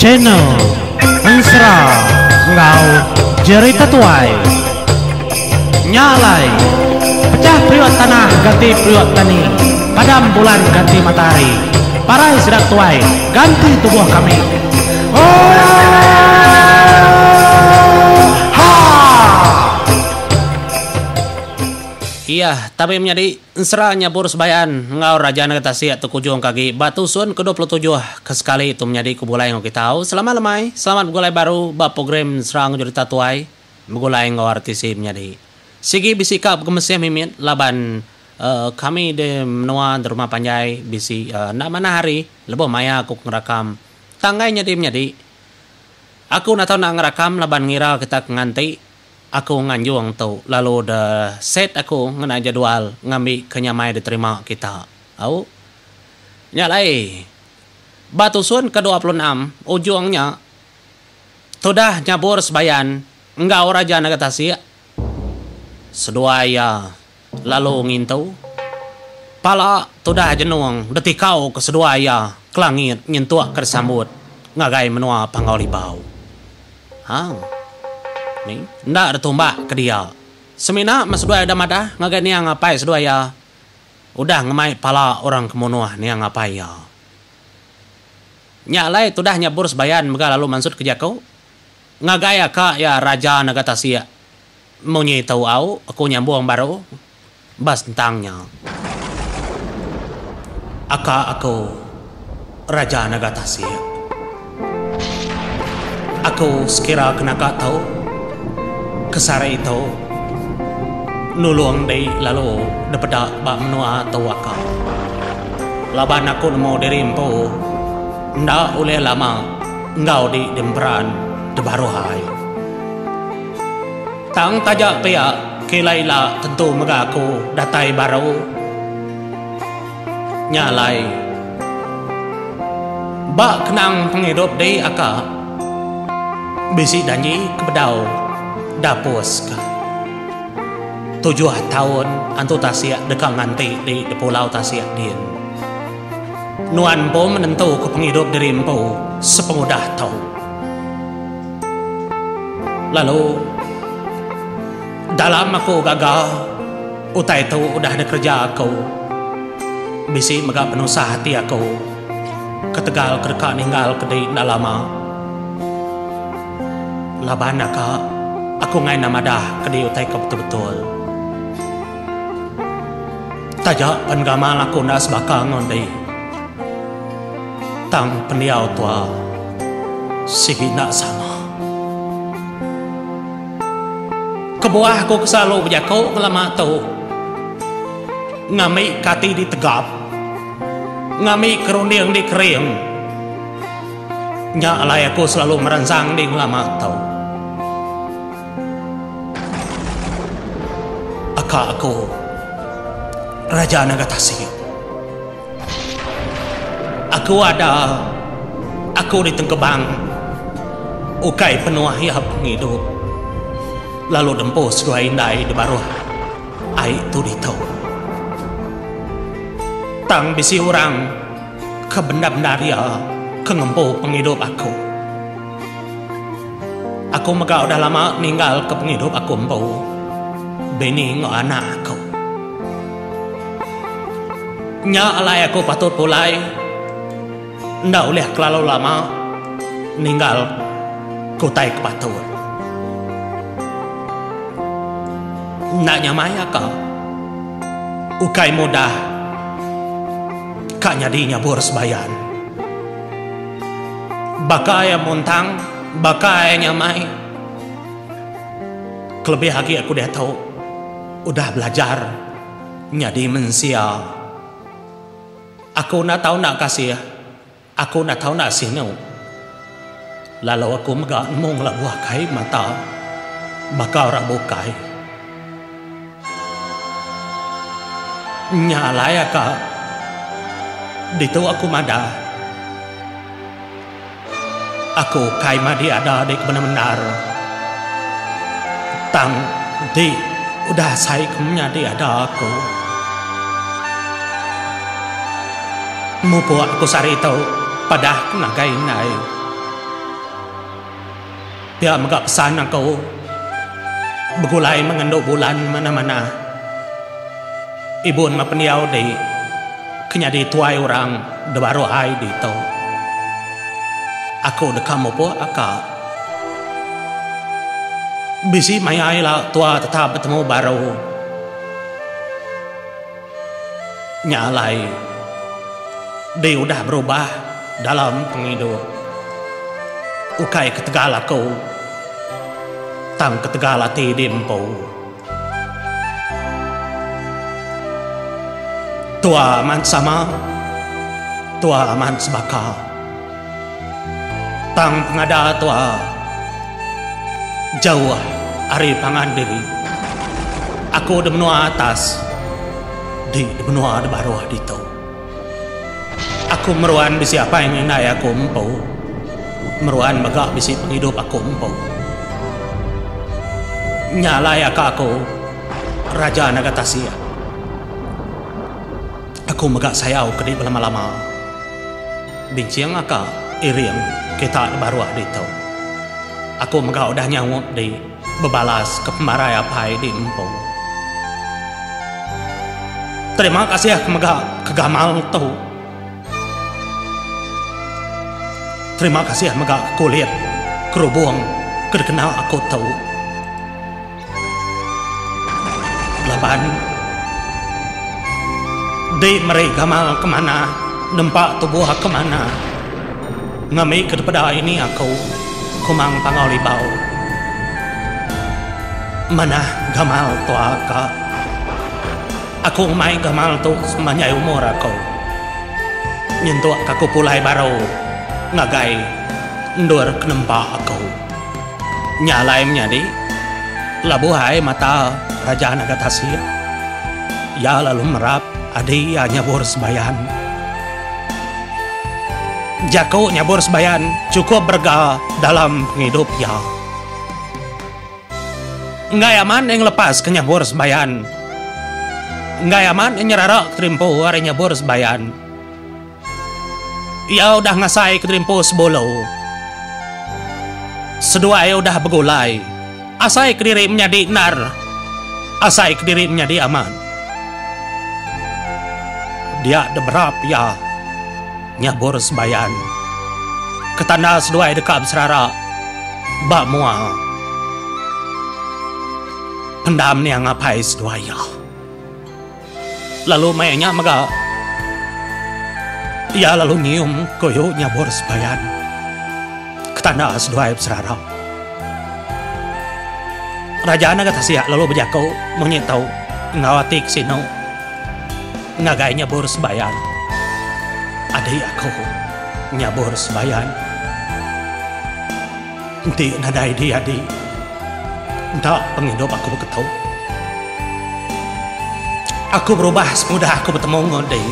Channel Ensera enggau Jerita Tuai. Nya alai, pecah periuk tanah ganti periuk tani, padam bulan ganti matahari, parai sida tuai ganti tubuh kami. Oohaa! Iya, tabi menyadi ensera nyabur sebayan enggau Raja Negeri Tasik tu kujung ke agi ba tusun ke 27 ke sekali tu menyadi ku begulai enggau kita. Selamat lemai, selamat begulai baru ba program ensera enggau jerita tuai begulai enggau RTC menyadi. Sigi bisi ka begemesih mimit laban kami di menua di rumah panjai bisi enda manah hari lebuh maya aku ke ngerakam. Tang enggai nyadi menyadi. Aku enda tau enda ngerakam laban ngira kita ke nganti. Aku nganjung tu lalu de set aku ngena jadual ngambi ke nyamai diterima kita. Au. Nya alai ba tusun ke 26 ujung nya tudah nyabur sebayan enggau Raja Naga Tasik seduai iya lalu ngintu pala tudah jenung detikau ke seduai iya ke langit nyentuk ke disambut ngagai menua Panggau Libau. Hang. Ni, enda ditumbak ke dia. Semina meh seduai udah madah ngagai niang apai seduai iya udah ngemai pala orang ke munuh niang apai iya. Nya alai tudah nya Bur Sebayan mega lalu mansut ke jaku ngagai aka iya Raja Naga Tasik munyi tu au aku nyambung baru ba sentang nya. Aka aku Raja Naga Tasik. Aku sekira ke naka tu ke sehari tu nulung di lalu dipeda ba menua tu aka. Laban aku nemu diri empu enda ulih lama enggau di Demperan Debaruh Ai. Tang taja pia ke ila ila tentu mega aku datai baru. Nya alai ba kenang pengidup di aka bisi danji ke bedau dapus ka. Tujuh taun antu tasik deka nganti di pulau tasik din. Nuan empu menentu ke pengidup diri empu sepengudah tu. Lalu dalam aku gaga utai tu udah dikereja aku. Bisi mega penusah ati aku ketegal ke deka ninggal ke di enda lama. Laban aka aku enggai enda madah ke di utai ke betul-betul. Taja pen gamal aku enda sebaka enggau endi. Tang pendiau tua sigi enda sama. Kebuah aku ke selalu bejaku ngelama tu ngambi ke ati ditegap, ngambi ke runding dikering. Nya alai aku selalu meransang di ngelama tu. Aka aku Raja Naga Tasik. Aku ada, aku ditengkebang ukai penuh iya pengidup lalu dempu seduai indai di baruh ai tu ditu. Tang bisi orang ke bendar-bendar iya ke ngempu pengidup aku. Aku mega udah lama ninggalka pengidup aku empu, bini enggau anak aku. Nya alai aku patut pulai enda ulih kelalu lama ninggal ke utai ke patut. Enda nyamai aka ukai mudah ka nyadi nyabur sebayan. Baka iya muntang, baka iya nyamai. Kelebih agi aku diatu udah belajar. Nyadi mensia. Aku enda tau enda kasih, aku enda tau enda sinu. Lalu aku mega nemu ngelabuh kai mata baka orang bukai. Nya alai aka ditu aku madah aku kai madi ada di kebendar-bendar tang enti udah asai ke menyadi ada aku. Mupuk aku sehari tu padah ke ngagai indai. Pia mega pesan aku begulai mengendu bulan manah-manah. Ibun meh pendiau di ke nyadi tuai orang da baruh ai ditu. Aku deka mupuk aka. Bisi maya ila tua tetap betemu baru. Nya alai, dei udah berubah dalam pengidup. Ukai ketegal aku, tang ketegal ati dei empu. Tua amat sama, tua amat sebaka. Tang pengada tua jauh ari pangan diri. Aku di menua atas, di di menua di baruh ditu. Aku meruan bisi apai enggau indai aku empu. Meruan mega bisi pengidup aku empu. Nya alai aka aku Raja Naga Tasik. Aku mega sayau ke di belama-lama. Binching aka iring kita di baruh ditu. Aku mega udah nyaup di bebalas ke pemarai apai di empu. Terima kasih ke mega ke gamal tu. Terima kasih mega ke kulit kerubung ke dikena aku tu. Laban di meri gamal ke manah nempa tubuh ke manah ngambi ke dipeda ini aku Kumang Panggau Libau manah gamal tua ka aku ngemai gamal tu semanjai umur aku nyentuk ka aku pulai baru ngagai endur ke nempa aku. Nya alai menyadi, labuh ai mata Raja Naga Tasik. Iya lalu merap adi iya nyabur sebayan. Jaku nyabur sebayan chukup berega dalam pengidup iya. Enggai amat iya ngelepaska nyabur sebayan. Enggai amat iya nyeraraka terimpu ari nyabur sebayan. Iya udah ngasai keterimpu sebulu. Seduai udah begulai. Asai kediri menyadi endar. Asai kediri menyadi amat. Dia deberap iya nyabur sebayan. Ketanda seduai deka beserara ba mua. Pendam niang apai seduai iya. Lalu maya nya mega iya lalu nyium koyo nyabur sebayan ke tanda seduai beserara. Raja Naga Tasik lalu bejaku munyi tu enggau ati ke sinu ngagai nyabur sebayan. Adi aku nyabur sebayan enti nadai di adi enda pengidup aku beketu. Aku berubah sepengudah aku betemu enggau dei.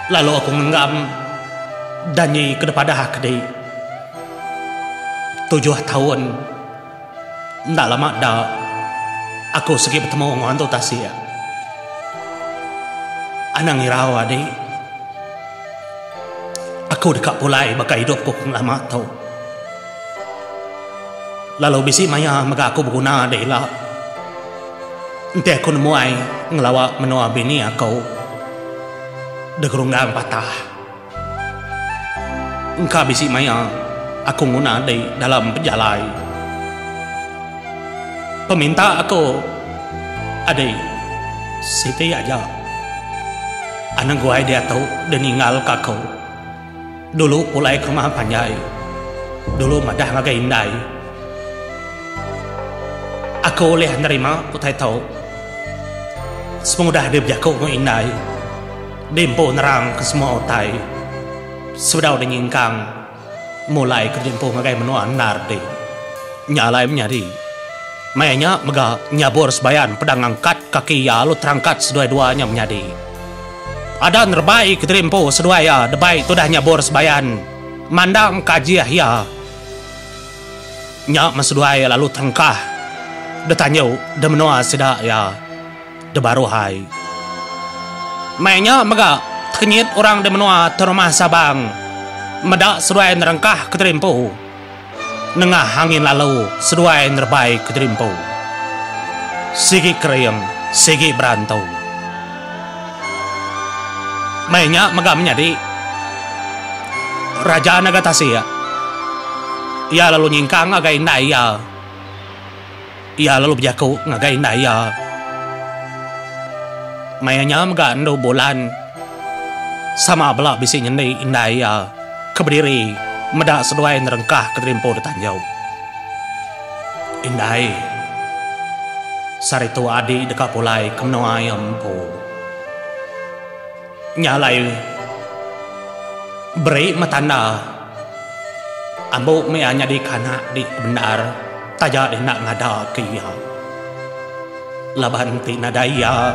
Lalu aku ngenggam danji ke dipadah ke dei. Tujuh taun enda lama da aku sigi betemu enggau antu tasik. Anang irau adi. Aku deka pulai baka idup ku ke ngelama tu. Lalu bisi maya mega aku beguna deh ila. Enti aku nemuai ngelawa menua bini aku deh gerunggang patah. Engka bisi maya aku nguna deh dalam pejalai. Peminta aku adi siti aja. Anang guai diatu deh ninggalka aku. Dulu pulai ke rumah panjai. Dulu madah ngagai indai. Aku ulih nerima utai tu. Sepengudah dia bejaku enggau indai, dia empu nerang ke semua utai sebedau dia nyingkang mulai ke dia empu ngagai menua endar dih. Nya alai menyadi. Maya nya mega nyabur sebayan pedang ngangkat kaki iya lalu terangkat seduai dua nya menyadi. Ada nerebai kediri empu seduai iya debai tudah nyabur sebayan mandang ke ajih iya. Nya meh seduai iya lalu terengkah detanju de menua sida iya de baruh ai. Maya nya mega tekenyit orang de menua Terumah Sabang meda seduai nerengkah kediri empu. Nengah angin lalu seduai nerebai ke jerimpu. Sigi kering, sigi berantu. Maya nya mega menyadi Raja Naga Tasik. Iya lalu nyingkang ngagai indai iya. Iya lalu bejaku ngagai indai iya. Maya nya mega endu bulan sama bela bisi nyendi indai iya ke bediri meda seduai nerengkah ke terimpu ditanjau. Indai, sehari tu adi deka pulai ke menua iya empu. Nya alai beri meh tanda ambu meh iya nyadi ke anak di bendar taja di enda ngada ke iya. Laban ti nadai iya,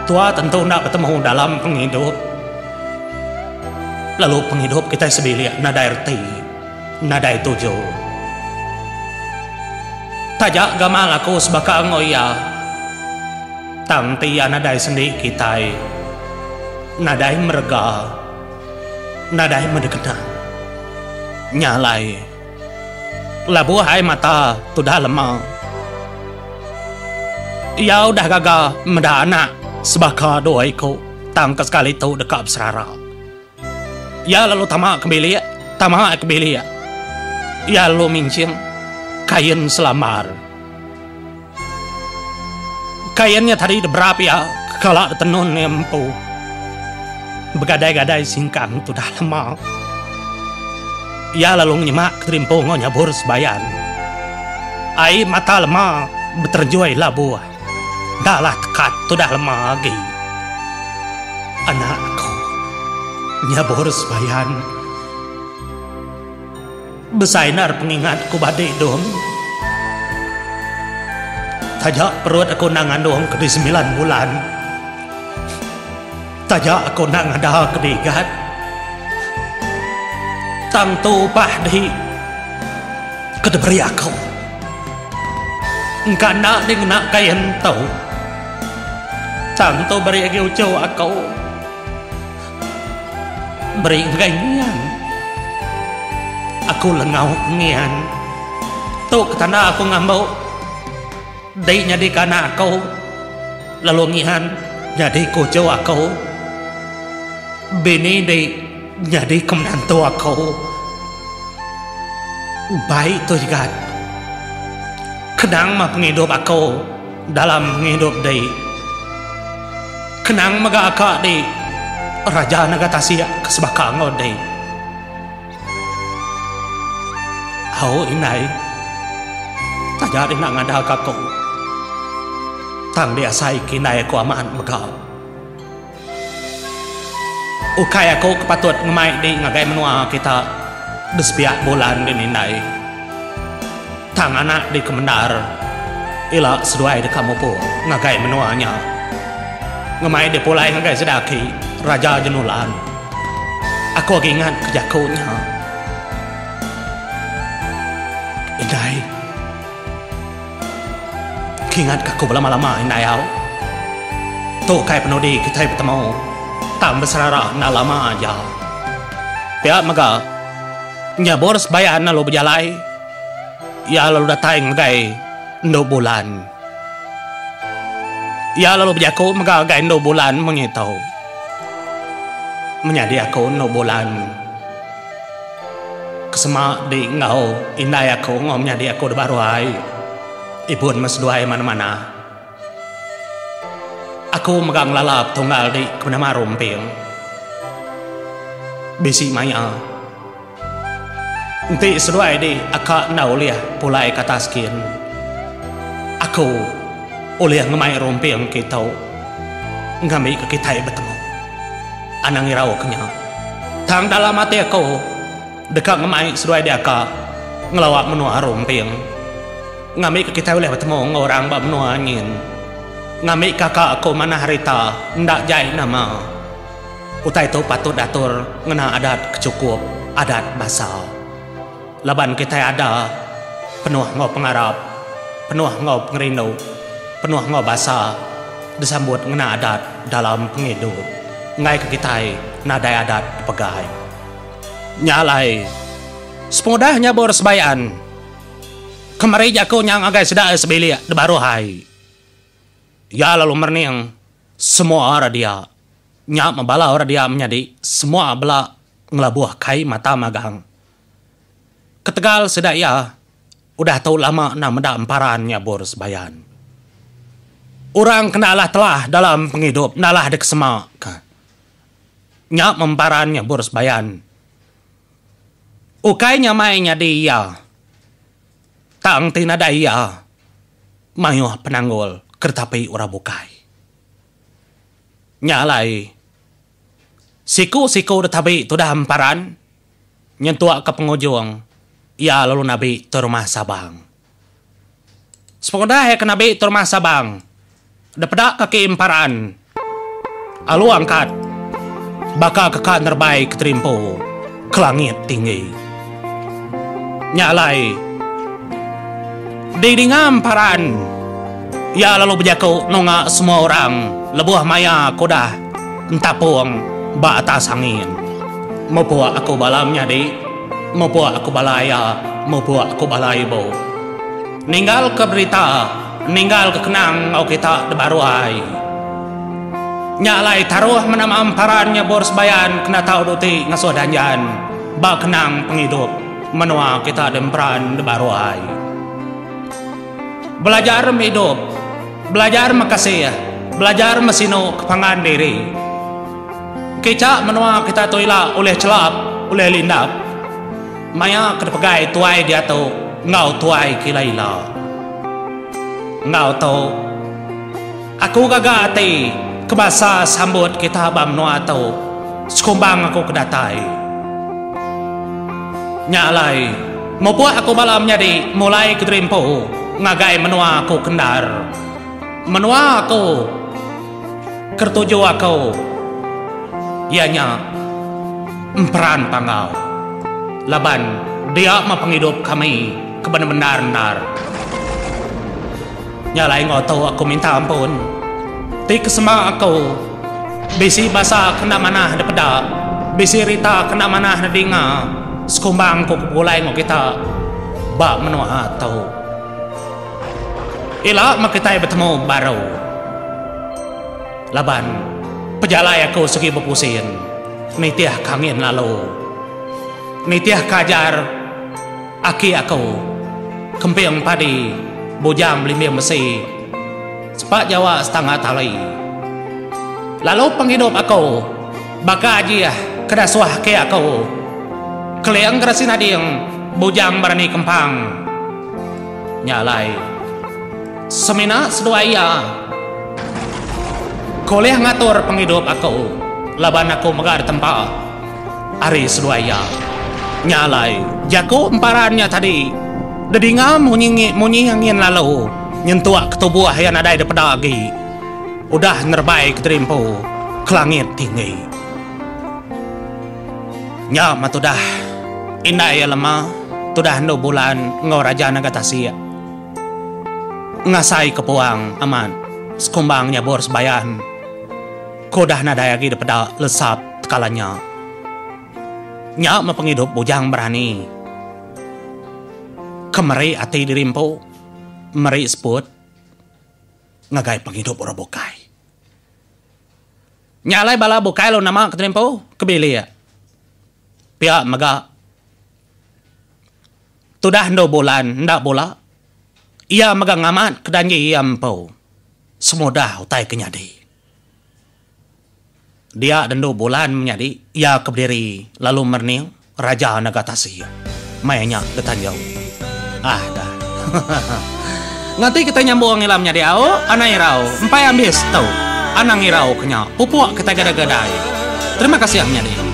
tua tentu enda betemu dalam pengidup lalu pengidup kitai sebilik nadai reti. Nadai tuju. Taja gamal aku sebaka enggau iya, tang enti iya nadai sendi kitai, nadai merega, nadai medekena. Nya alai, labuh ai mata tudah lema. Iya udah gaga meda anak sebaka dua iku tang ke sekali tu deka beserara. Iya lalu tama ke bilik, tama ke bilik. Iya lalu minching kain selambar. Kain nya tadi diberap iya ke kala ditenun iya empu. Begadai-gadai singkang tudah lema. Iya lalu ngenyemak ke terimpu enggau nyabur sebayan. Ai mata lema beterejui labuh. Enda lah tekat tudah lema agi. Anak aku nyabur sebayan. Besai endar pengingat ku ba dik dom. Taja perut aku enda ngandung ke di semilan bulan. Taja aku enda ngada ke digat. Tang tu upah di ke diberi aku. Engka enda di ngena kain tu. Tang tu beri agi uchu aku. Beri ngagai ngian. Aku lengau ngian. Tu ke tanda aku ngambu. Di nyadika anak aku lalu ngian nyadi ke uchu aku. Bini di nyadi ke menantu aku. Baik tu igat. Kenang meh pengidup aku dalam pengidup di. Kenang mega aka di Raja Naga Tasik ke sebaka enggau di. Au indai. Taja deh enda ngada ka aku. Tang deh asai ke indai aku amat mega. Ukai aku ke patut ngemai di ngagai menua kita di sepiak bulan din indai. Tang anak di ke mendar ila seduai deka mupuk ngagai menua nya. Ngemai di pulai ngagai sida aki Raja Jenulan. Aku agi ingat ke jaku nya. Indai. Kingat ke aku belama-lama indai au. Tu ukai penudi kitai betemu tang beserara enda lama aja. Pia mega nyabur sebayan lalu bejalai iya lalu datai ngagai endu bulan. Iya lalu bejaku mega ngagai endu bulan munyi tu. Menyadi aku endu bulan ke sema di enggau indai aku enggau menyadi aku da baru ai ibun meh seduai manah-manah. Aku mega ngelala petunggal di ke benama Rumping. Bisi maya. Enti seduai di aka enda ulih pulai ke atas kin, aku ulih ngemai rumping kitu ngambika kitai betemu. Anang irau ke nya. Tang dalam ati aku deka ngemai seduai di aka ngelawa menua rumping ngambika kitai ulih betemu enggau orang ba menua nyin. Ngambika aka aku manah rita enda jai nama. Utai tu patut diatur ngena adat ke chukup, adat basa. Laban kitai ada penuh enggau pengarap, penuh enggau pengerindu, penuh enggau basa disambut ngena adat dalam pengidup. Enggai ke kitai nadai adat dipegai. Nya alai. Sepengudah nyabur sebayan, kemari jaku nya ngagai sida sebilik di baruh ai. Iya lalu merening semua orang dia. Nya meh bala orang dia menyadi semua bela ngelabuh kai mata magang. Ketegal sida iya udah tu lama enda meda emparan nyabur sebayan. Orang ke enda alah telah dalam pengidup enda alah dikesema ka. Nya meh emparan nyabur sebayan. Ukai nyamai nyadi iya. Tang ti nadai iya, mayuh penanggul ke ditapi orang bukai. Nya alai, siku-siku ditabi tudah emparan nyentuk ke pengujung iya lalu nabi tu rumah Sabang. Sepengudah iya ke nabi tu rumah Sabang, depeda kaki emparan alu angkat baka ke ka nerebai ke terimpu ke langit tinggi. Nya alai, didinga emparan iya lalu bejaku nunga semua orang lebuh maya ke udah entapung ba atas angin. Mupuk aku bala menyadi, mupuk aku bala aya, mupuk aku bala ibu. Ninggalka berita, ninggalka kenang enggau kita da baruh ai. Nya alai taruh menama emparan nyebur sebayan kena tau duti ngasuh danjan ba kenang pengidup menua kita da emperan da baruh ai. Belajar meh idup, belajar meh kasih, belajar meh sinu ke pangan diri. Kicha menua kita tu ila ulih chelap, ulih lindap. Maya ke dipegai tuai diatu enggau tuai ke ila-ila. Enggau tu, aku gaga ati ke basa sambut kita ba menua tu sekumbang aku ke datai. Nya alai, mupuk aku bala menyadi mulai ke diri empu ngagai menua aku ke endar. Menua aku ke tuju aku iya nya. Emperan Panggau laban dia meh pengidup kami ke bendar endar. Nya alai enggau tu aku minta ampun ti ke sema aku bisi basa ke enda manah dipeda, bisi rita ke enda manah didinga sekumbang ku ke begulai enggau kita ba menua tu. Ila meh kitai betemu baru. Laban pejalai aku segi bepusin nitih ka angin lalu nitih ka ajar aki aku kemping padi bujang belimbing besi sepa jawa setangga tali. Lalu pengidup aku baka ajih ke dasuh aki aku keling gerasi nading bujang berani kempang. Nya alai semina seduai iya ke ulih ngatur pengidup aku laban aku mega ditempa ari seduai iya. Nya alai jaku emparan nya tadi didinga munyi munyi angin lalu nyentuk ke tubuh iya nadai dipeda agi udah nerebai kediri empu ke langit tinggi. Nya meh tudah indai iya lema tudah endu bulan enggau raja naga tasik ngasai ke puang amat sekumbang nyabur sebayan ke udah nadai agi dipeda lesap tekala nya. Nya meh pengidup bujang berani ke meri ati diri empu meri seput ngagai pengidup orang bukai. Nya alai bala bukai lalu nama ke terimpu ke bilik. Pia mega tudah endu bulan enda bula iya mega ngamat ke danji iya empu semudah utai ke nyadi. Dia dendu bulan menyadi iya ke bediri lalu merening Raja Naga Tasik maya nya ditanjau. Ah dah. Nganti kitai nyambung ila menyadi au, anang irau, empai ambis tu. Anang irau ke nya, pupuk kitai gadai-gadai. Terima kasih menyadi.